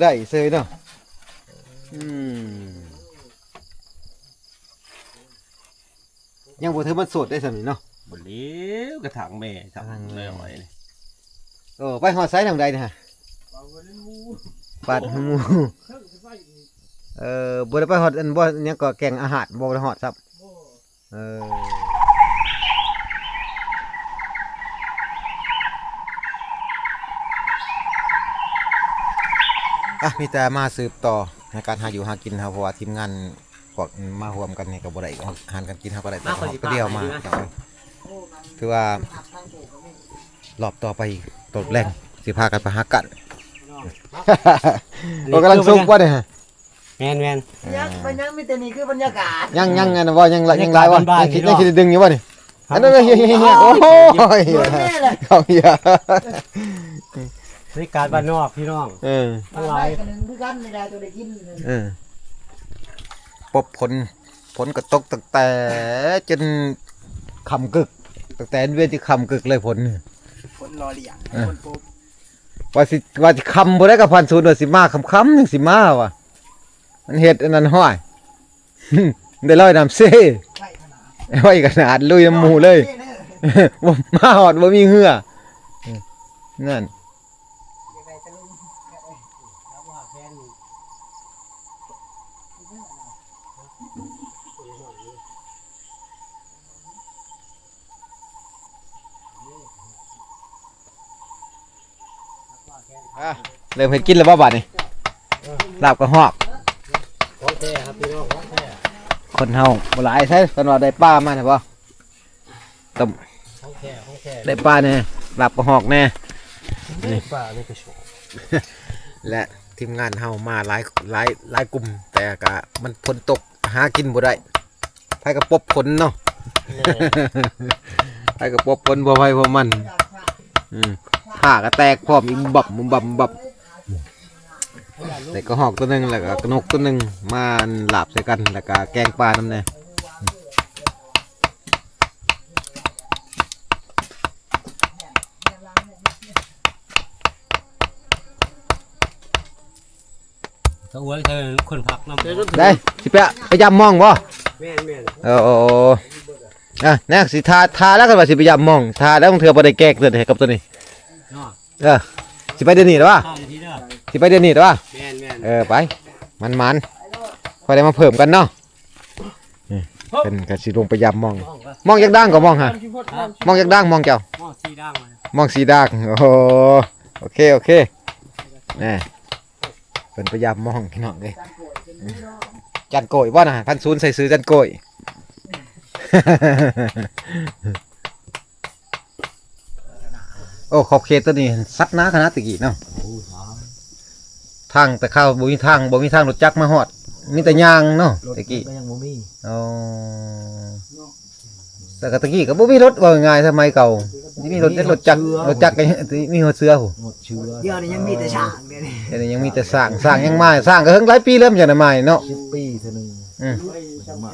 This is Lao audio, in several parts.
ໄດ້ເຊີຍເນາະ. ອືມ ຍັງບໍ່ເຖິງວັນໂສດໄດ້ສ່ຳນີ້ເນາະ. ບໍ່ເລວ ກະຖາງແມ່ ຖາງແມ່ ແມ່ຫອຍນີ້. ໂອ້ ໄປຮອດໃສທາງໃດນີ້ຮະ? ປາດຫູ. ເອີ ບໍ່ໄດ້ໄປຮອດອັນ ບໍ່ ຫຍັງເກາະ ແກ່ງອາຫາດ ບໍ່ໄດ້ຮອດຊ້ຳ. ເອີ ອ່ະ ມີແຕ່ມາສືບຕໍ່ໃນການຫາຢູ່ຫາກິນເຮົາ ເພາະວ່າທີມງານພວກມາຮ່ວມກັນນີ້ກໍບໍ່ໄດ້ອອກຫານການກິນ ເຮົາກໍໄດ້ແຕ່ ມາ ເຮົາ ຂ້ອຍຊິພາ ຜູ້ດຽວມາ ໄປຢູ່ນະ. ຖືວ່າລອບຕໍ່ໄປ ຕອນແລງຊິພາກັນໄປຫາກັນ. ອັນນີ້ ໂອ້ ກຳລັງສຸກບໍ່ນີ້ຮະ? ແມ່ນໆ ຍັງ ມັນຍັງມີແຕ່ນີ້ຄືບັນຍາກາດ. ຍັງ ຍັງ ອັນນັ້ນບໍ່ ຍັງ ຍັງຫຼາຍບໍ່? ບັນຍາກາດບ້ານໆ ຍັງຊິ ພີ່ນ້ອງ ຍັງຊິໄດ້ດຶງຢູ່ບໍ່ນີ້? ເອົາ ອັນນັ້ນ ເຮີ້ຍໆໆ ໂອ້ຍ ເອົາ ບັນຍາກາດບ້ານນອກພີ່ນ້ອງ. ເອີ ທັງຫຼາຍ ອັນນັ້ນຄືກັນນີ້ແຫຼະ ຕົວໄດ້ກິນ. ເອີ ປົບຝົນ ຝົນກໍຕົກຕັ້ງແຕ່ຈົນຄ່ຳກຶກ ຕັ້ງແຕ່ເວນຈົນຄ່ຳກຶກເລີຍຝົນ. ຝົນຫຼໍ່ລ້ຽງ ເອີ ຝົນປົບ ວ່າຊິ ວ່າຊິຄ່ຳພຸ້ນໃດ ກະພັນສູນວ່າຊິມາຄ່ຳໆ ຈັ່ງຊິມາວ່າ ມັນເຮັດອັນນັ້ນ ຫ້ວຍ ໄດ້ລອຍນ້ຳເຊ ໄວຂະໜາດ ໄວຂະໜາດ ລຸຍນຳໝູ່ເລີຍ ມາຮອດບໍ່ມີເຮືອ ນັ້ນ. ອ່ະ ເລີ່ມເຮັດກິນແລ້ວບໍ່ບາດນີ້? ລາບກະຮອກ ຂອງແທ້ຄັບພີ່ນ້ອງ ຂອງແທ້. ຄົນເຮົາບໍ່ຫຼາຍໃສ ເພິ່ນວ່າໄດ້ປາມາແລ້ວບໍ່? ຕົ້ມ ຂອງແທ້ ຂອງແທ້ ໄດ້ປາແດ່ ລາບກະຮອກແດ່ ໄດ້ປາໃນກະຊອກ. ແລະ ທີມງານເຮົາມາຫຼາຍ ຫຼາຍ ຫຼາຍກຸ່ມ ແຕ່ກະມັນຝົນຕົກ ຫາກິນບໍ່ໄດ້ ໃຜກະປົບຝົນເນາະ. ແມ່ນ ໃຜກະປົບຝົນ ບໍ່ໃຜບໍ່ມັນ. ອືມ ຜ້າກະແຕກພ້ອມອີກ ບັບບັບບັບ. ໄດ້ກະຮອກຕົວໜຶ່ງ ແລ້ວກະກະນົກຕົວໜຶ່ງ ມາລາບໃສ່ກັນ ແລ້ວກະແກງປານຳແດ່. ຕາອວນໃສ່ຄົນພັກນຳ ໄດ້ ຊິໄປ ໄປຢາມມອງບໍ່? ແມ່ນໆ ເອີ ເອີ ເອີ ອ່ະ ແນວຊິຖ້າ ຖ້າແລ້ວ ຄັນວ່າຊິໄປຢາມມອງ ຖ້າແລ້ວ ບາງເທື່ອບໍ່ໄດ້ແກກເທື່ອໃດກັບໂຕນີ້ເນາະ. ເອີ ຊິໄປດຽວນີ້ແລ້ວວະ? ຊິໄປດຽວນີ້ແລ້ວວະ? ແມ່ນໆ ເອີ ໄປ ໝານໆ ຄ່ອຍໄດ້ມາເພີ່ມກັນເນາະ. ນີ້ ເພິ່ນກະຊິລົງໄປຢາມມອງ ມອງຈັກດ່າງກໍມອງຫະ? ຮະ? ມອງຈັກດ່າງ ມອງເຈົ້າ? ມອງສີ່ດ່າງ ມອງສີ່ດ່າງ. ໂອ້ໂຫ ໂອເຄ ໂອເຄ ແນ່ ເພິ່ນໄປຢາມມອງພີ່ນ້ອງເອີຍ. ຈັນໂກຍບໍ່ນະ? ພັນສູນໃສ່ຊື່ຈັນໂກຍ. ໂອ້ ຂອບເຂດໂຕນີ້ສັດໜາຂະໜາດແຕ່ກີ້ເນາະ. ໂອ້ ທາງແຕ່ຄາວບໍ່ມີທາງ ບໍ່ມີທາງລົດຈັກມາຮອດ ມີແຕ່ຍ່າງເນາະ ແຕ່ກີ້ ລົດກະຍັງບໍ່ມີ. ອໍ ແຕ່ກະແຕ່ກີ້ກະບໍ່ມີລົດ ເວົ້າງ່າຍໆ ສະໄໝເກົ່າ ມີລົດ ມີລົດຈັກ ລົດເຊືອ ລົດຈັກກະມີຮອດເຊືອພຸ້ນ. ລົດເຊືອ ດຽວນີ້ຍັງມີແຕ່ຊ້າງ ດຽວນີ້ ດຽວນີ້ຍັງມີແຕ່ຊ້າງ ຊ້າງຍັງມາ ຊ້າງກະເຖິງຫຼາຍປີແລ້ວ ມັນຈັ່ງໄດ້ມາເນາະ ສິບປີເທື່ອໜຶ່ງ. ອືມ ຈັ່ງມາ ອໍ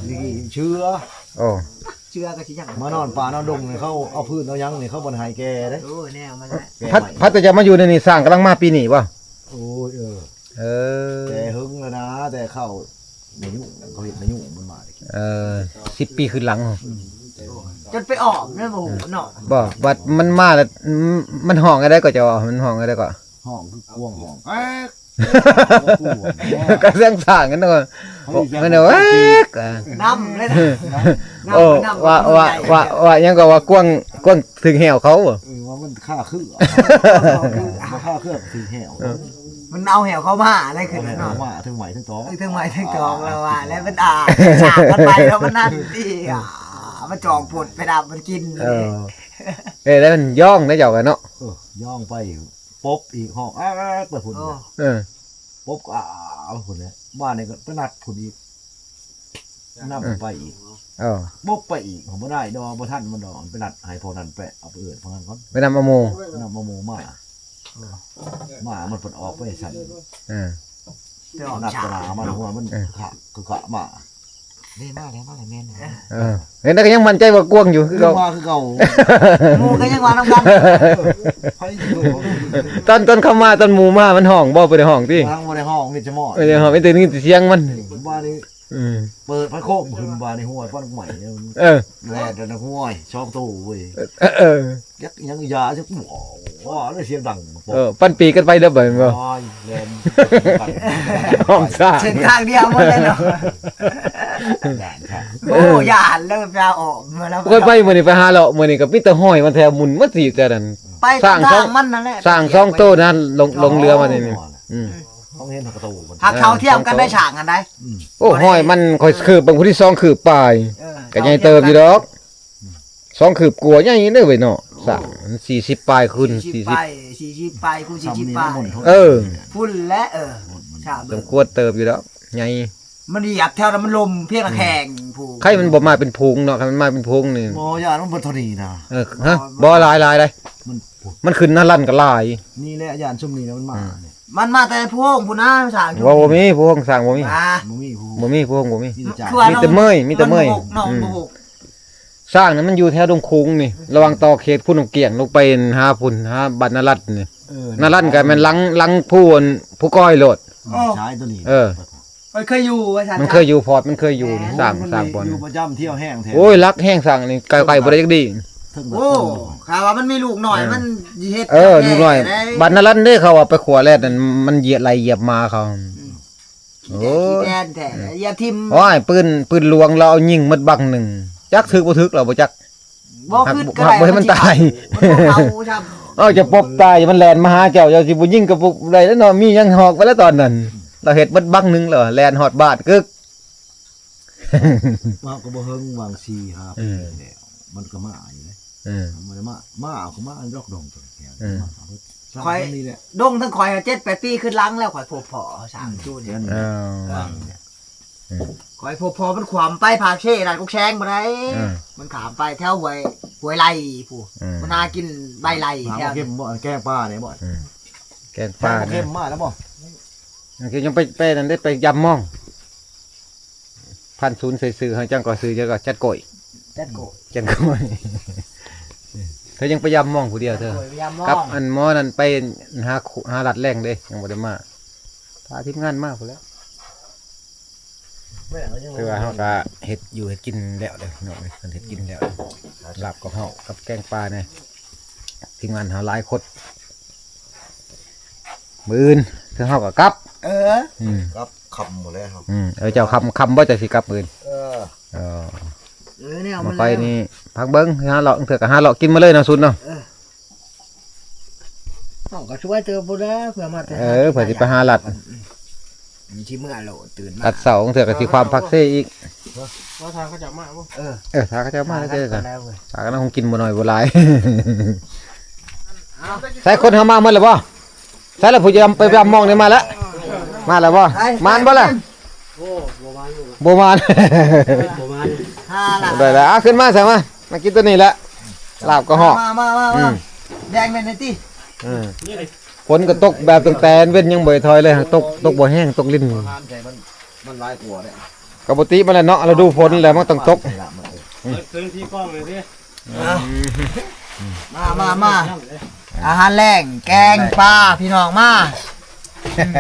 ນີ້ເຊືອ. ໂອ້ ເຊືອກະຊິຍັງ ມານອນປ່ານອນດົງນີ້ ເຂົາເອົາພື້ນເອົາຫຍັງນີ້ ເຂົາບໍ່ໃຫ້ແກ່ເດ້. ໂອ້ ແນວມັນແຫຼະ ແກ່ໃໝ່ ພັດ ພັດແຕ່ຈະມາຢູ່ໃນນີ້ ສ້າງກຳລັງມາປີນີ້ບໍ່? ໂອ້ຍ ເອີ ເອີ ແຕ່ເຫິງແລ້ວນາ ແຕ່ເຂົາ ນາຍຸ ເຂົາເຮັດນາຍຸມັນມາ. ເອີ ສິບປີຄືນຫຼັງ ອືມ ຈົນໄປອອກແມ່ນບໍ່ຮູ້ເນາະ. ບໍ່ ບັດມັນມາແລ້ວ ມັນຮ້ອງອັນໃດກໍ ເຈົ້າວ່າມັນຮ້ອງອັນໃດກໍ? ຮ້ອງຄືກວາງຮ້ອງແອກ ກະເສຍງຊ້າງກັນເນາະ ມັນແອກ ນຳເລີຍນະ. ໂອ້ ວ່າ ວ່າ ວ່າ ວ່າຫຍັງກໍວ່າກວາງ ກວາງຖືກແຫ້ວເຂົາ. ເອີ ວ່າມັນຄາເຄືອ ບໍ່ຄາເຄືອຖືກແຫ້ວ. ເອີ ມັນເອົາແຫ້ວເຂົາມາແລ້ວ ຄືເນາະ ມາເຖິງໄມ້ເຖິງຕອກ ເຖິງໄມ້ເຖິງຕອກແລ້ວວ່າ ແລ້ວມັນອາ ສາກກັນໄປແລ້ວມັນນັ້ນຕິ ອາ ມັນຈອງປົດໄປດຳມັນກິນ. ເອີ ເອີ ແລ້ວມັນຍ້ອງໄດ້ເຈົ້າກັນເນາະ. ເອີ ຍ້ອງໄປ ປົບອີກ ຮ້ອງແອກໄປພຸ້ນ. ໂອ້ ເອີ ປົບກໍອາວພຸ້ນແຫຼະ ບ້ານນີ້ກໍໄປນັດພຸ້ນອີກ ນຳໄປອີກ. ເອີ ປົບໄປອີກ ບໍ່ໄດ້ດອກ ບໍ່ທັນມັນດອກ ໄປນັດໃຫ້ພວກນັ້ນໄປ ເອົາໄປເອີ້ນພວກນັ້ນກ່ອນ ໄປນຳເອົາໝູ່ ນຳເອົາໝູ່ມາ. ເອີ ມາມັນເພິ່ນອອກໄປຊັ້ນ. ເອີ ນັດຕະໜາມັນ ຫົວມັນ ເອີ ກະກະມາ. ນີ້ມາແລ້ວ ມາແລ້ວ ແມ່ນແລ້ວ ເອີ ເຫັນແລ້ວກໍຍັງໝັ້ນໃຈວ່າກວາງຢູ່ຄືເກົ່າ ມາຄືເກົ່າ ໝູ່ກໍຍັງວ່ານຳກັນ ໃຜຊິຮູ້ ຕອນ ຕອນເຂົາມາ ຕອນໝູ່ມາ ມັນຮ້ອງບໍ່? ບໍ່ໄດ້ຮ້ອງຕິ? ຍັງບໍ່ໄດ້ຮ້ອງ ມີແຕ່ໝໍ້ ບໍ່ໄດ້ຮ້ອງ ມີແຕ່ໄດ້ຍິນສຽງມັນ ອືມ ບາດນີ້ ອືມ ເປີດພະໂຄມຂຶ້ນ ບາດນີ້ ຫ້ວຍ ຄວັນໃໝ່ ເອີ ແລ່ນແລ້ວ ຫ້ວຍ ສອງໂຕເວີຍ ເອີ ເອີ ຈັກອີ່ຫຍັງຢາຈັກ ວ້າວ ແລ້ວສຽງດັງ ເອີ ປັນປີກັນໄປເດີ ບາດນີ້ບໍ່ ໂອ້ຍ ແລ່ນ ຫ້ອງສາ ເສັ້ນທາງດຽວໝົດເລີຍເນາະ ໂອ້ ຢ້ານແລ້ວ ໄປຫາອອກມາແລ້ວ ຂ້ອຍໄປມື້ນີ້ ໄປຫາເລາະມື້ນີ້ ກໍມີແຕ່ຫ້ອຍມັນແຖວໝຸ່ນໝົດ ຊິແຕ່ນັ້ນ ໄປຕາມທາງມັນນັ້ນແຫຼະ ຊ້າງສອງໂຕນັ້ນ ລົງ ລົງເຮືອມານີ້ ອືມ ເຮົາເຫັນກະໂຕມັນ ຫາກເຂົ້າທຽມກັນໄດ້ ຊ້າງຫັ້ນໃດ ອືມ ໂອ້ ຫ້ອຍມັນ ຂ້ອຍຄືບເບິ່ງຜູ້ທີ່ສອງຄືບປາຍ ເອີ ກໍໃຫຍ່ເຕີບຢູ່ດອກ ສອງຄືບກວ່າ ໃຫຍ່ເດີເວີຍເນາະ ຊ້າງມັນສີ່ສິບປາຍຄູນສີ່ສິບ ສີ່ສິບປາຍ ສີ່ສິບປາຍຄູນສີ່ສິບປາຍ ເອີ ພຸ້ນແຫຼະ ເອີ ສົມຄວນເຕີບຢູ່ດອກ ໃຫຍ່ ມັນຢຽບແຖວນັ້ນ ມັນລົມພຽງແຂງພຸ້ນ ໃຄມັນບໍ່ມາເປັນຝູງເນາະ ຄັນມັນມາເປັນຝູງນີ້ ບໍ່ ຢ້ານມັນບໍ່ເທົ່ານີ້ນະ ເອີ ຮະ ບໍ່ ຫຼາຍໆ ໄດ໋ ມັນ ມັນຂຶ້ນນາລັນກໍຫຼາຍ ນີ້ແຫຼະ ຢ້ານຊຸມນີ້ນະ ມັນມາ ອືມ ມັນມາແຕ່ພູໂຮງພຸ້ນນະ ຊ້າງຢູ່ ບໍ່ ບໍ່ມີພູໂຮງ ຊ້າງບໍ່ມີ ບໍ່ມີພູໂຮງ ບໍ່ມີ ມີແຕ່ເມີຍ ມີແຕ່ເມີຍ ອືມ ຊ້າງນັ້ນມັນຢູ່ແຖວດົງຄຸງນີ້ ລະຫວ່າງຕໍ່ເຂດພູນ້ຳກ້ຽງລົງໄປຫາພຸ້ນ ຫາບ້ານນາລັດນີ້ ເອີ ນາລັດກໍແມ່ນຫຼັງ ຫຼັງພູອັນ ພູກ້ອຍໂລດ ເອີ ຊ້າງຕົວນີ້ ເອີ ມັນເຄີຍຢູ່ວ່າຊັ້ນ ມັນເຄີຍຢູ່ ພອດມັນເຄີຍຢູ່ ແມ່ນ ຊ້າງ ຊ້າງບ່ອນ ຢູ່ປະຈຳ ທ່ຽວແຮງແທ້ ໂອ້ຍ ລັກແຮງຊ້າງນີ້ ໄກໆ ບໍ່ໄດ້ຈັກດີ ໂອ້ ຖ້າວ່າມັນມີລູກນ້ອຍ ເອີ ມັນເຮັດ ເອີ ລູກນ້ອຍ ແທ້ໆ ເດ້ ບ້ານນາລັນເດ້ ເຂົາວ່າໄປຂົວແລ່ນນັ້ນ ມັນຢຽບໄລ່ຢຽບໝາເຂົາ ອືມ ໂອ້ຍ ຂີ້ແຕນແທ້ ຢ່າຖິ້ມ ໂອ້ຍ ປືນ ປືນຫຼວງລາວເອົາຍິງໝົດບັກໜຶ່ງ ຈັກຖືກບໍ່ຖືກລາວບໍ່ຈັກ ບໍ່ ຫາກ ຄືກໍ ຫາກບໍ່ໃຫ້ມັນຕາຍ ມັນບໍ່ເອົາຊ້ຳ ເອົາຈະປົບຕາຍ ມັນແລ່ນມາຫາເຈົ້າ ເຈົ້າຊິບໍ່ຍິງກໍບໍ່ໄດ້ແລ້ວເນາະ ມີຫຍັງຫອກໄປແລ້ວຕອນນັ້ນ ລາວເຮັດໝົດບັກໜຶ່ງແລ້ວ ແລ່ນຮອດບ້ານກຶກ ມາກໍບໍ່ເຫິງ ຫວ່າງສີ່ຫ້າປີ ອືມ ແລ້ວ ມັນກໍມາຢູ່ເດ້ ອືມ ມັນບໍ່ໄດ້ມາ ມາເອົາກໍມາດອກ ດອງຕົວແຖວ ອືມ ມາເອົາເບິດ ຂ້ອຍ ນີ້ແຫຼະ ດົງທັງຂ້ອຍເຈັດແປດປີຂຶ້ນຫຼັງແລ້ວ ຂ້ອຍພົບພໍ້ຊ້າງຈູນ ເອີ ອືມ ຂ້ອຍພົບພໍ້ມັນຂວ້ຳໄປພາກເຊ ດ້ານກົກແຊງບໍ່ໄດ້ ອືມ ມັນຂ້າມໄປແຖວຫ້ວຍ ຫ້ວຍໄລ່ພຸ້ນ ອືມ ມັນຫາກິນໃບໄລ່ແຖວ ເຄັມບໍ່ ແກງປານີ້ບໍ່ ອືມ ແກງປາ ເຄັມມາແລ້ວບໍ່ ຍັງໄປ ໄປນັ້ນໄດ້ ໄປຢາມມອງ ພັນສູນໃສ່ຊື່ ເຮົາຈັ່ງກໍຊື່ ຈັ່ງກໍຈັດໂກຍ ຈັດໂກຍ ຈັດໂກຍ ເທີຍັງໄປຢາມມອງຜູ້ດຽວເທີ ກັບອັນໝໍນັ້ນໄປຫາ ຫາລັດແລງເດ້ ຍັງບໍ່ໄດ້ມາ ຖ້າທີມງານມາພຸ້ນແຫຼະ ຄືວ່າເຮົາກະເຮັດຢູ່ເຮັດກິນແລ້ວເດ້ພີ່ນ້ອງເອີຍ ເພິ່ນເຮັດກິນແລ້ວ ລາບກະເພາະກັບແກງປາແດ່ ທີມງານເຮົາຫຼາຍຄົນ ມື້ອື່ນຄືເຮົາກໍກັບ ເອີ ອືມ ກັບຄ່ຳພຸ້ນແຫຼະ ອືມ ເອີ ເຈົ້າຄ່ຳ ຄ່ຳບໍ່ ເຈົ້າຊິກັບມື້ອື່ນ ເອີ ເອີ ເອີ ແນວມັນ ມາໄຟນີ້ ພັກເບິ່ງ ຫາເລາະ ເທື່ອກໍຫາເລາະກິນມາເລີຍເນາະ ສຸດເນາະ ເອີ ເຮົາກໍຊ່ວຍເຕີບພຸ້ນແຫຼະ ເພື່ອມາແຕ່ ເອີ ເພື່ອຊິໄປຫາລັດ ອືມ ຊິເມືອໂລດ ຕື່ນມາ ຕັດເສົາ ເທື່ອກໍຊິຄວາມຜັກເຊອີກ ວ່າຖ້າເຂົາເຈົ້າມາບໍ່ ເອີ ເອີ ຖ້າເຂົາເຈົ້າມາແລ້ວເດີ ຖ້າກັນ ຖ້າກັນ ຄົງກິນບໍ່ໜ້ອຍບໍ່ຫຼາຍ ໃສ່ຄົນເຮົາມາໝົດແລ້ວບໍ່? ໃສ່ລະ ຜູ້ຢາມ ໄປຢາມມອງນີ້ມາແລ້ວ ມາແລ້ວບໍ່? ມານບໍ່ລະ? ໂອ້ ບໍ່ມານ ບໍ່ມານ ບໍ່ມານ ຫາລະ ໄດ້ແລ້ວ ອ່ະ ຂຶ້ນມາຊະ ມາ ມາກິນຕົວນີ້ແຫຼະ ລາບກະເພາະ ມາ ມາ ມາ ອືມ ແດງແມ່ນຕິ ເອີ ຝົນກໍຕົກແບບຕັ້ງແຕ່ເວັນຍັງບໍ່ໄດ້ຖອຍເລີຍ ຕົກ ຕົກບໍ່ແຮງ ຕົກລິນ ມັນຫຼາຍກວ່າເດ້ ກໍປົກກະຕິມັນແຫຼະເນາະ ລະດູຝົນແຫຼະ ມັນຕ້ອງຕົກ ເອີ ຄືທີ່ກ້ອງເລີຍຕິ ມາ ມາ ມາ ອາຫານແລງ ແກງປາ ພີ່ນ້ອງມາ ອືມ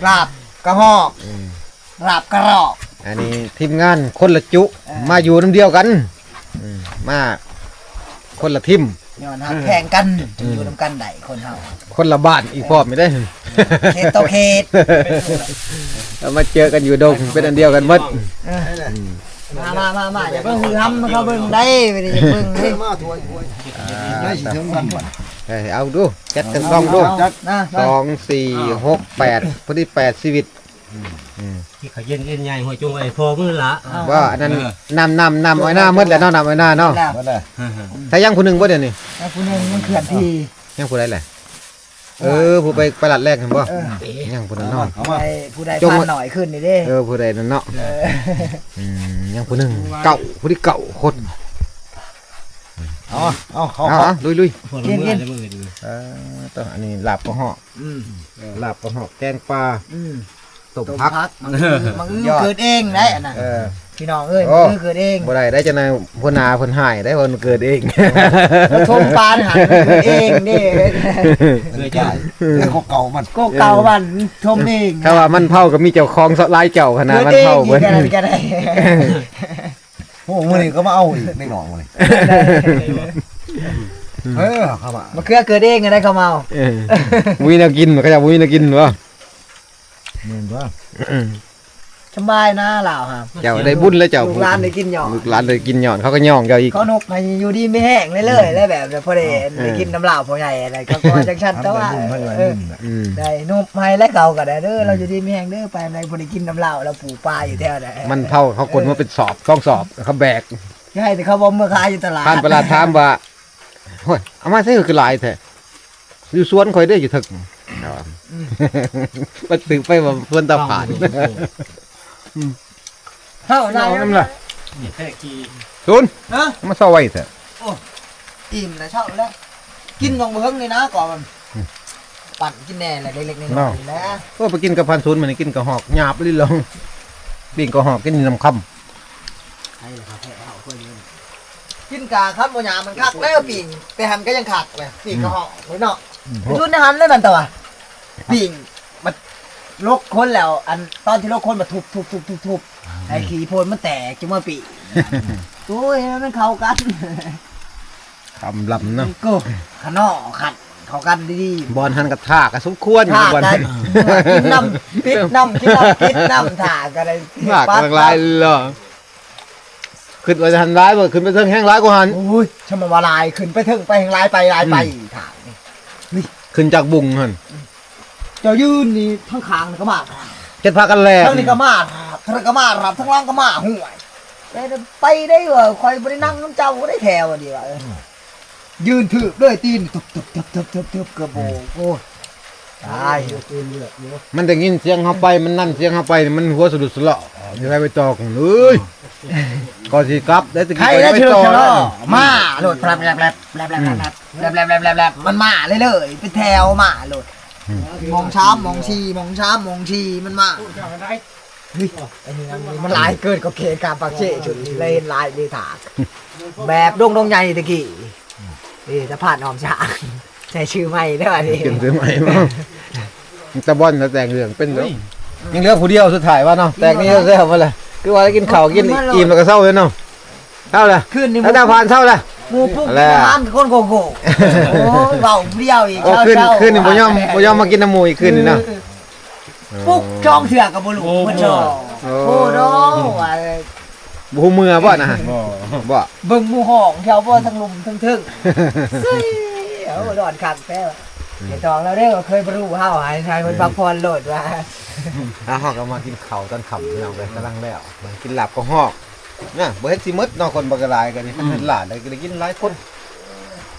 ລາບກະຮອກ ອືມ ລາບກະຮອກ ອັນນີ້ທີມງານຄົນລະຈຸ ເອີ ມາຢູ່ນຳດຽວກັນ ອືມ ມາຄົນລະທີມ ຍ້ອນຮັກແພງກັນ ອືມ ຈຶ່ງຢູ່ນຳກັນໄດ້ຄົນເຮົາ ຄົນລະບ້ານອີກພ້ອມນີ້ເດ້ ເຂດຕໍ່ເຂດ ເອົາມາເຈີກັນຢູ່ດົງ ເປັນອັນດຽວກັນໝົດ ເອີ ອືມ ມາ ມາ ມາ ມາ ຢ່າເບິ່ງຫືອຫຳເຂົາເບິ່ງໄດ້ ບໍ່ໄດ້ຢ່າເບິ່ງເດ້ ມາຖ້ວຍ ຖ້ວຍ ອ່າ ໄດ້ຊິເຖິງກັນ ເອີ ເອົາດູ ຈັດກັນລອງດູ ເອົາ ຈັດ ນະ ສອງ ສີ່ ຫົກ ແປດ ພໍດີແປດຊີວິດ ອືມ ອືມ ທີ່ເຂົາເຢັນເອັນໃຫຍ່ ຫ້ວຍຈົງໄວ້ພໍມື້ລະ ວ່າອັນນັ້ນ ເອີ ນ້ຳ ນ້ຳ ນ້ຳອ້ອຍນາໝົດແລ້ວເນາະ ນ້ຳອ້ອຍນາເນາະ ໝົດແລ້ວ ໃສ່ຍັງຜູ້ໜຶ່ງບໍ່ດຽວນີ້ ຍັງຜູ້ໜຶ່ງ ມັນເຄື່ອນທີ່ ຍັງຜູ້ໃດແຫຼະ? ເອີ ຜູ້ໄປ ໄປລັດແລກຫັ້ນບໍ່? ເອີ ຍັງຜູ້ນັ້ນເນາະ ເອົາມາ ຜູ້ໃດ ຜູ້ໃດ ຈງ ພານ້ອຍຂຶ້ນນີ້ເດ້ ເອີ ຜູ້ໃດນັ້ນເນາະ ເອີ ອືມ ຍັງຜູ້ໜຶ່ງ ເກົ້າ ຜູ້ທີ່ເກົ້າຄົນ ເອົາ ເອົາ ເອົາ ເອົາ ເອົາ ລຸຍໆ ພວກລະເມືອ ກິນ ແລ້ວມື້ອື່ນ ເອີ ຕອນ ອັນນີ້ລາບກະເພາະ ອືມ ເອີ ລາບກະເພາະ ແກງປາ ອືມ ຕົ້ມຜັກ ຕົ້ມຜັກ ໝາກອຶ່ງ ໝາກອຶ່ງ ຍອດ ເກີດເອງໄດ໋ອັນນັ້ນ ເອີ ພີ່ນ້ອງເອີຍ ໂອ້ ມື້ເກີດເອງ ບໍ່ໄດ້ໄດ໋ ເຈົ້ານາຍຫົວໜ້າເພິ່ນຮ້າຍໄດ໋ ເພິ່ນເກີດເອງ ມາຊົມປານຫັ້ນ ເກີດເອງເດ້ ເກີດຈາກ ເອີ ກໍເກົ່າມັນ ກໍເກົ່າມັນຊົມເອງ ຖ້າວ່າມັນເຜົາກໍມີເຈົ້າຂອງຫຼາຍເຈົ້າຂະໜາດ ມັນເຜົາເບິດ ເກີດເອງອີກກໍໄດ້ ກໍໄດ້ ໂອ້ ມື້ນີ້ກໍມາເອົາອີກເດັກນ້ອຍມື້ນີ້ ເອີ ເຂົ້າມາ ມະເຂືອເກີດເອງກໍໄດ້ເຂົ້າມາເອົາ ເອີ ບໍ່ມີແນວກິນ ເຂົາເຈົ້າບໍ່ມີແນວກິນບໍ? ແມ່ນບໍ່? ສະບາຍນະລາວຫະ ເຈົ້າໄດ້ບຸນແລ້ວເຈົ້າ ລູກຫຼານໄດ້ກິນຍ້ອນ ລູກຫຼານໄດ້ກິນຍ້ອນ ເຂົາກໍຍ້ອງເຈົ້າອີກ ເຂົານົບໃຫ້ຢູ່ດີມີແຮງເລື້ອຍໆ ແລ້ວແບບ ແລ້ວພໍໄດ້ ເອີ ໄດ້ກິນນຳລາວພໍ່ໃຫຍ່ ແລ້ວເຂົາກໍຈັ່ງຊັ້ນ ແຕ່ວ່າ ເອີ ໄດ້ນົບໃຫ້ແລ້ວເຂົາກໍໄດ້ເດີ ລາວຢູ່ດີມີແຮງເດີ ໄປໃດບໍ່ໄດ້ກິນນຳລາວ ລາວປູກປາຢູ່ແຖວໃດ ມັນເຜົາເຂົາກົນມາເປັນສອບສອງສອບ ເຂົາແບກ ໃຫ້ແຕ່ເຂົາບໍ່ເມືອຂາຍຢູ່ຕະຫຼາດ ທ່ານປະຫຼາດຖາມວ່າ ໂອ້ຍ ເອົາມາໃສຄືຫຼາຍແທ້? ຢູ່ສວນຂ້ອຍເດ້ ຢູ່ເທິງ ອືມ ມັນຖືກໄປວ່າສວນຕາຜານ ເຮົານາຍ ເອົານຳລະ ນີ້ແທ້ກີ່ ສູນ ຮະ ເອົາມາເຊົາໄວແທ້ ໂອ້ ອີ່ມແລ້ວເຊົາແລ້ວ ກິນຂອງບໍ່ເຫິງນີ້ນະ ກໍມັນ ອືມ ປັ່ນກິນແດ່ແຫຼະ ເລັກໆນ້ອຍໆນີ້ແຫຼະ ໂອ້ ໄປກິນກັບພັນສູນ ມື້ນີ້ກິນກະຮອກ ຫຍາບອີ່ຫຼີລະ ປີ້ງກະຮອກກິນນຳຄຳ ໃຫ້ລະຄັບ ໃຫ້ເຮົາເພິ່ນ ກິນກະຄຳບໍ່ຫຍາບມັນຄັກແລ້ວ ປີ້ງແຕ່ຫັ້ນກໍຍັງຄັກແຫຼະ ປີ້ງກະຮອກເນາະ ອືມ ຊຸນໃນຫັ້ນແລ້ວນັ້ນ ແຕ່ວ່າປີ້ງມັນລົກຄົນແລ້ວ ອັນຕອນທີ່ລົກຄົນມາທຸບໆໆໆ ໃຫ້ຂີ້ໂພນມັນແຕກ ຈຶ່ງມາປີ້ງ ໂອ້ຍ ມັນເຂົ້າກັນ ຄຳລຳເນາະ ໂກ ຂະໜໍ່ຂັດເຂົ້າກັນດີໆ ບ່ອນຫັ້ນກໍທ່າກໍສົມຄວນ ທ່າ ບ່ອນ ກໍກິນນ້ຳ ຕິດນ້ຳ ກິນນ້ຳ ຕິດນ້ຳ ທ່າກໍໄດ້ ຫຼາກຫຼາຍເນາະ ຂຶ້ນໄປຫັ້ນຫຼາຍບໍ່? ຂຶ້ນໄປເທິງແຮງຫຼາຍກວ່າຫັ້ນ ໂອ້ຍ ຊຳວ່າຫຼາຍ ຂຶ້ນໄປເທິງໄປແຮງຫຼາຍ ໄປຫຼາຍໄປ ອືມ ທ່ານີ້ ນີ້ ຂຶ້ນຈາກບຸງຫັ້ນ ເຈົ້າຢືນນີ້ ທາງຂ້າງນີ້ກໍມາ ເຮັດພາກັນແລ່ນ ທາງນີ້ກໍມາ ທາງນັ້ນກໍມາ ທາງຫຼັງກໍມາ ຫ້ວຍ ໄປ ໄປໄດ້ວ່າ ຂ້ອຍບໍ່ໄດ້ນັ່ງນຳເຈົ້າໄດ້ແຖວນີ້ວ່າ ເອີ ອືມ ຢືນຖືບເລີຍ ຕີນຕຶບໆໆໆ ເກືອບໂບ ອືມ ໂອ້ຍ ຕາຍ ມັນໄດ້ຍິນສຽງເຮົາໄປ ມັນນັ້ນສຽງເຮົາໄປ ມັນຫົວສະດຸດສະຫຼໍ່ ຢູ່ໃນໃບຕອງເອີຍ ກໍຊິກັບໄດ້ຕະກີ້ ໃຜໄດ້ ໄປຕໍ່ ມາໂລດ ແບບໆໆໆ ອືມ ແບບໆໆໆ ມັນມາເລື້ອຍໆ ເປັນແຖວມາໂລດ ອືມ ໝ່ອງສາມ ໝ່ອງສີ່ ໝ່ອງສາມ ໝ່ອງສີ່ ມັນມາ ເຮີ້ຍ ອັນນີ້ມັນຫຼາຍເກີນຂອບເຂດການປາກເຊ ເລີຍເຫັນຫຼາຍເລີຍຖາກ ແບບດົງ ດົງໃຫຍ່ຕະກີ້ ເອີ ສະພານອ້ອມຊ້າງ ໃສ່ຊື່ໃໝ່ເດີອັນນີ້ ເປັນຊື່ໃໝ່ບໍ່? ມີແຕ່ບ່ອນແຕ່ງເລື່ອງເປັນເດີ ຍັງເຫຼືອຜູ້ດຽວສຸດທ້າຍວ່າເນາະ ແຕ່ງນີ້ແຊວໆ ວ່າລະ ຄືວ່າໄດ້ກິນເຂົ້າກິນອີ່ມແລ້ວກໍເຊົາເລີຍເນາະ ເຊົາລະ ຄືນນີ້ ແລ້ວແຕ່ຜ່ານເຊົາລະ ໝູ່ປຸກ ແລ້ວ ອາຫານຄົນໂກໂກ້ ໂອ້ຍ ເວົ້າຜູ້ດຽວອີກ ໂອ້ ຄືນ ເຊົ້າໆ ຄືນນີ້ບໍ່ຍອມ ບໍ່ຍອມມາກິນນຳໝູ່ອີກຄືນນີ້ນະ ເອີ ປຸກສອງເທື່ອກໍບໍ່ລຸກ ໂອ້ ເພິ່ນຊອ ໂອ້ ໂອ້ ໂດ ວ່າ ບໍ່ຮູ້ເມື່ອບໍ່ນະ? ບໍ່ ບໍ່ ເບິ່ງໝູ່ຫ້ອງແຖວບໍ່ ທັງລຸ່ມທັງເທິງ ເຊິ່ຍ ໂອ້ ນອນຄັກແທ້ ອືມ ເຮັດທອງແລ້ວເດ້ ເຄີຍບໍ່ຮູ້ເຮົາ ໃຫ້ ໃຫ້ເພິ່ນ ອືມ ພັກຜ່ອນໂລດວ່າ ອ່າ ເຮົາກໍມາກິນເຂົ້າຕອນຄ່ຳ ພີ່ນ້ອງເອີຍ ກຳລັງແລ້ວ ມາກິນລາບກະຮອກນະ ບໍ່ເຮັດຊິໝົດເນາະ ຄົນບັກຫຼາຍກໍນີ້ ອືມ ເຮັດຫຼາຍໄດ້ ໄດ້ກິນຫຼາຍຄົນ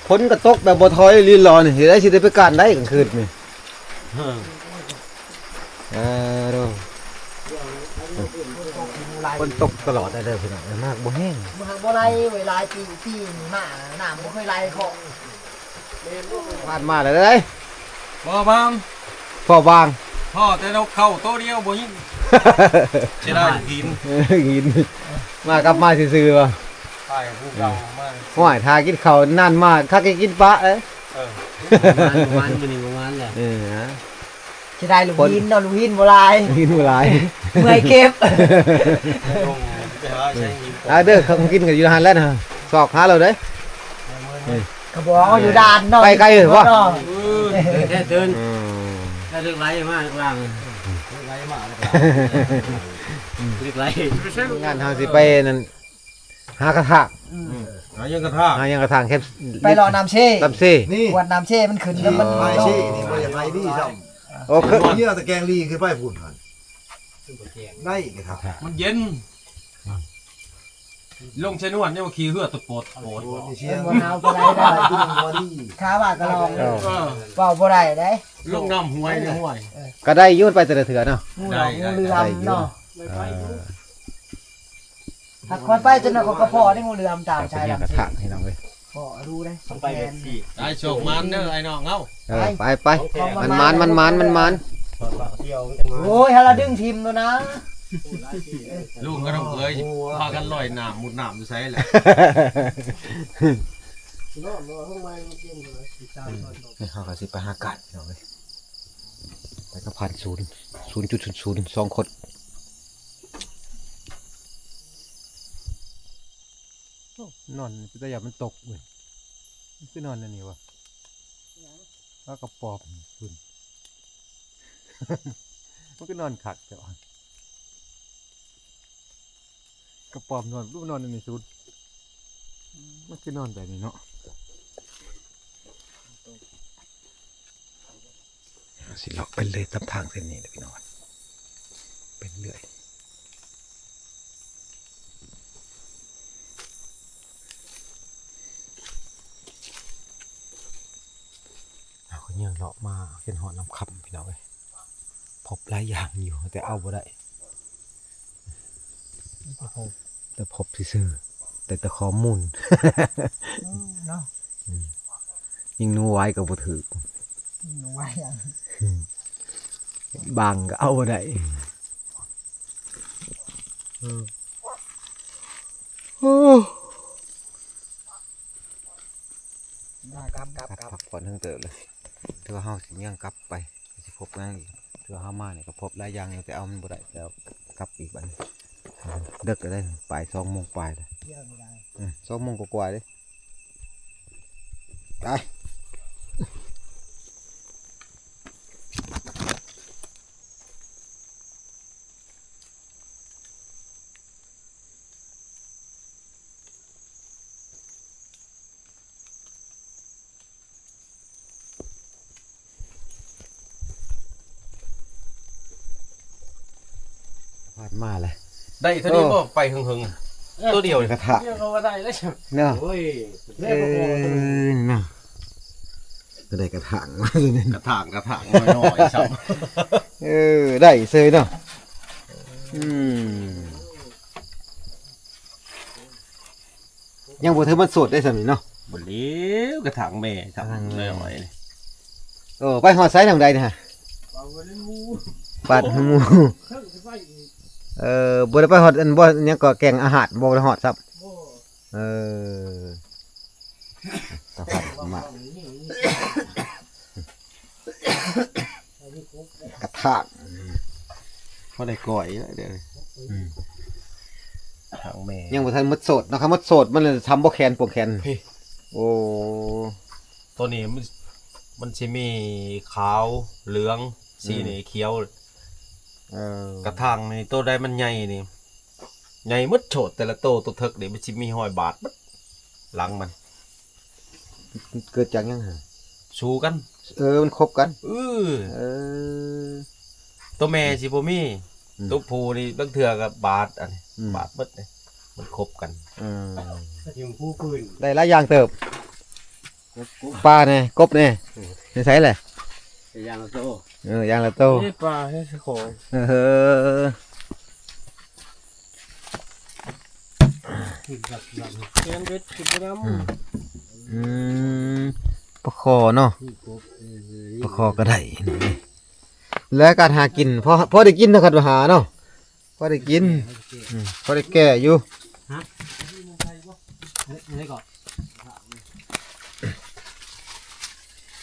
ຝົນກໍຕົກແບບບໍ່ຖອຍລີລອນີ້ ເຮັດໃດຊິໄດ້ໄປການໄດ້ກາງຄືນນີ້ ເອີ ເອີ ໂດ ຝົນຕົກຕະຫຼອດເດີພີ່ນ້ອງ ນ້ຳບໍ່ແຮງ ບໍ່ ບໍ່ໄຫຼເວີຍ ຫຼາຍປີ ປີນີ້ມາ ນ້ຳບໍ່ເຄີຍໄຫຼພໍ ຜ່ານມາແລ້ວເດ້ ພໍບາງ ພໍບາງ ພໍແຕ່ນົກເຂົ້າໂຕດຽວບໍ່ຍິງ ເສຍດາຍຫີນ ຫີນ ມາກັບມາຊື່ໆ ວ່າ ໄປຜູ້ເກົ່າມາ ໂອ້ຍ ຖ້າກິນເຂົ້ານານມາ ຄັກກິນປະເອີຍ ເອີ ປະມານ ປະມານ ມື້ນີ້ປະມານແຫຼະ ເອີ ເສຍດາຍລູກຫີນເນາະ ລູກຫີນບໍ່ຫຼາຍ ຫີນບໍ່ຫຼາຍ ເມື່ອຍເກັບ ໄປຫາໃຊ້ຫີນ ອ່າ ເດີ ເຂົາກິນກັນຢູ່ຫັ້ນແຫຼະນະ ຊອກຫາເຮົາເດ້ ກະບອກເອົາຢູ່ດ່ານເນາະ ໄປໄກເອີຍບໍ່ ເອີ ແທ້ເດີນ ອືມ ໄດ້ເລິກໄຫຼມາເລິກລາງ ເລິກໄຫຼມາເລິກລາງ ເລິກໄຫຼ ງານເຮົາຊິໄປນັ້ນ ຫາກະຖາງ ອືມ ຫາຍັງກະຖາງ ຫາຍັງກະຖາງ ເຮັດ ໄປເລາະນ້ຳເຊ ນ້ຳເຊ ນີ້ ກວດນ້ຳເຊມັນຂຶ້ນ ແລ້ວມັນ ໄປເຊນີ້ບໍ່ຢາກໄປດີຊ້ຳ ໂອ້ ຄື ເຮືອຕະແກງລີຂຶ້ນໄປພຸ້ນຫັ້ນ ໄດ້ກະຖາງ ມັນເຢັນ ລົງໄຊນວນຍັງວ່າຂີ່ເຮືອຕະໂປດໂປດ ໂອ້ຍ ເອີ ບໍ່ໜາວປານໃດ ຂ້າວ່າກະລອງ ເອີ ເວົ້າບໍ່ໄດ້ເດ້ ລົງນ້ຳຫ້ວຍ ຫ້ວຍ ກະໄດ້ຢູ່ ໄປແຕ່ລະເທື່ອເນາະ ໄດ້ ງູເຫຼືອມເນາະ ໄດ້ຢູ່ ເອີ ຖ້າຂ້ອຍໄປຈັ່ງນັ້ນ ຂ້ອຍກໍພໍ້ໄດ້ງູເຫຼືອມຕາມຊາຍລຳ ກະຖາງພີ່ນ້ອງເອີຍ ພໍ້ຮູ້ເດ້ ໄປແບບນີ້ ໄດ້ໂຊກໝານເດີໄອ້ນ້ອງເຮົາ ເອີ ໄປ ໄປ ໄປ ມັນໝານ ມັນໝານ ມັນໝານ ໂອ້ຍ ໃຫ້ລາວດຶງຖິ້ມໂລດນະ ລຸງກັບນ້ອງເອີຍພາກັນລອຍນ້ຳ ມຸດນ້ຳຢູ່ໃສລະ? ນີ້ເຮົາກໍຊິໄປຫາກາດ ພີ່ນ້ອງເອີຍ ໄປກັບພັນສູນ ສູນຈຸດສູນສູນ ສອງຄົນ. ໂອ້ ນອນເປັນຕາຢ້ານມັນຕົກເວີຍ. ມັນຄືນອນແນວນີ້ວະ? ປາກະປອມພຸ້ນ. ມັນຄືນອນຄັກແທ້ວະ? ກະປອມນອນ ຄືນອນແນວນີ້ສູນ. ມັນຄືນອນແບບນີ້ເນາະ. ເຮົາຊິເລາະໄປເລີຍຕາມທາງເສັ້ນນີ້ແຫຼະ ພີ່ນ້ອງ ໄປເລື້ອຍ. ເຮົາກໍຍ່າງເລາະມາຈົນຮອດນ້ຳຄຳ ພີ່ນ້ອງເອີຍ. ພົບຫຼາຍຢ່າງຢູ່ ແຕ່ເອົາບໍ່ໄດ້. ແຕ່ພົບຊື່ໆ ໄດ້ແຕ່ຂໍ້ມູນ. ອືມ ເນາະ. ອືມ ຍິງໜູໄວ້ກໍບໍ່ຖືກ. ຍິງໜູໄວ້ຫຍັງ? ບາງກໍເອົາບໍ່ໄດ້. ອືມ ໂອ້ ກັບ ກັບ ກັບ ພັກຜ່ອນເທິງເຕີບເລີຍ. ຖືວ່າເຮົາຊິຍ່າງກັບໄປ ຊິພົບຫຍັງອີກ. ຄືເຮົາມານີ້ກໍພົບຫຼາຍຢ່າງຢູ່ ແຕ່ເອົາມັນບໍ່ໄດ້ ແລ້ວກັບອີກບັດນີ້. ເດິກແລ້ວເດ້ ປາຍສອງໂມງປາຍແລ້ວ. ເອີ ສອງໂມງກວ່າໆເດ້. ໄປ. ຜ່ານມາແລ້ວ ໄດ້ເທົ່ານີ້ບໍ່? ໂອ້ ໄປເຫິງໆ ເອີ ຕົວດຽວນີ້ ກະຖາງ ດຽວກໍວ່າໄດ້ແລ້ວເນາະ. ໂອ້ຍ ເອີ ເນາະ ກໍໄດ້ກະຖາງມາຕົວນີ້ ກະຖາງ ກະຖາງນ້ອຍໆຊ້ຳ. ເອີ ໄດ້ເສີຍເນາະ. ອືມ ຍັງບໍ່ເຖິງວັນໂສດໄດ້ສ່ຳນີ້ເນາະ. ບໍ່ແລ້ວ ກະຖາງແມ່ ກະຖາງນ້ອຍໆນີ້. ເອີ ໄປຮອດໃສທາງໃດນີ້ຮະ? ປາດຫູ. ເອີ ບໍ່ໄດ້ໄປຮອດອັນ ບໍ່ ຫຍັງເກາະ ແກ່ງອາຫາດ ບໍ່ໄດ້ຮອດຊ້ຳ. ເອີ ສະພາບມາກ ກະຖາງ ພໍໄດ້ກ້ອຍແລ້ວເດີ. ອືມ ກະຖາງແມ່ ຍັງບໍ່ທັນໝົດໂສດເນາະ. ຄັນໝົດໂສດມັນຈະທຳບໍ່ແຂນປວງແຂນ. ໂອ້ ໂຕນີ້ມັນ ມັນຊິມີຂາວ ເຫຼືອງ ສີນີ້ຂຽວ. ເອີ ກະຖາງນີ້ໂຕໃດມັນໃຫຍ່ນີ້ ໃຫຍ່ໝົດໂສດ ແຕ່ລະໂຕ ໂຕເຖິກນີ້ມັນຊິມີຮອຍບາດໝົດຫຼັງມັນ. ເກີດຈາກຫຍັງຫະ? ສູ້ກັນ. ເອີ ມັນຄົບກັນ. ເອີ ເອີ ໂຕແມ່ຊິບໍ່ມີ. ອືມ ໂຕຜູ້ນີ້ບາງເທື່ອກໍບາດ ອັນນີ້ ອືມ ບາດໝົດເດ້ ມັນຄົບກັນ. ເອີ ໄດ້ຫຼາຍຢ່າງເຕີບ. ປາແດ່ ກົບແດ່ ເອີ ໃນໃສແຫຼະ? ຢ່າງລະໂຕ. ເອີ ຢ່າງລະໂຕ. ເອີ ປາໃຫ້ສະຂອງ. ເອີ ແກງເບັດຂຶ້ນໄປນຳ. ອືມ ອືມ ປາຄໍ່ເນາະ. ປາຄໍ່ກໍໄດ້ ແລະການຫາກິນ ພໍ ພໍໄດ້ກິນເນາະ ຄັນວ່າຫາເນາະ. ພໍໄດ້ກິນ ອືມ ພໍໄດ້ແກ້ຢູ່. ຮະ?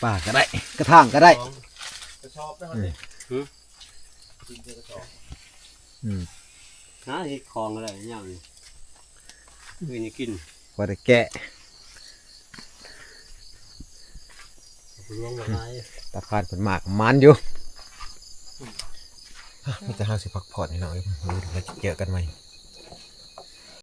ປາກໍໄດ້ ກະຖາງກໍໄດ້. ກະສອບນະ. ອືມ ອືມ ຫາເຮັດຂອງກໍໄດ້ ຍາມນີ້ ຄືນີ້ກິນ ພໍໄດ້ແກ້. ຕາພານເພິ່ນມາກໍໝານຢູ່. ມີແຕ່ເຮົາຊິພັກຜ່ອນ ພີ່ນ້ອງເອີຍ ມື້ອື່ນເຮົາຈະເຈີກັນໃໝ່.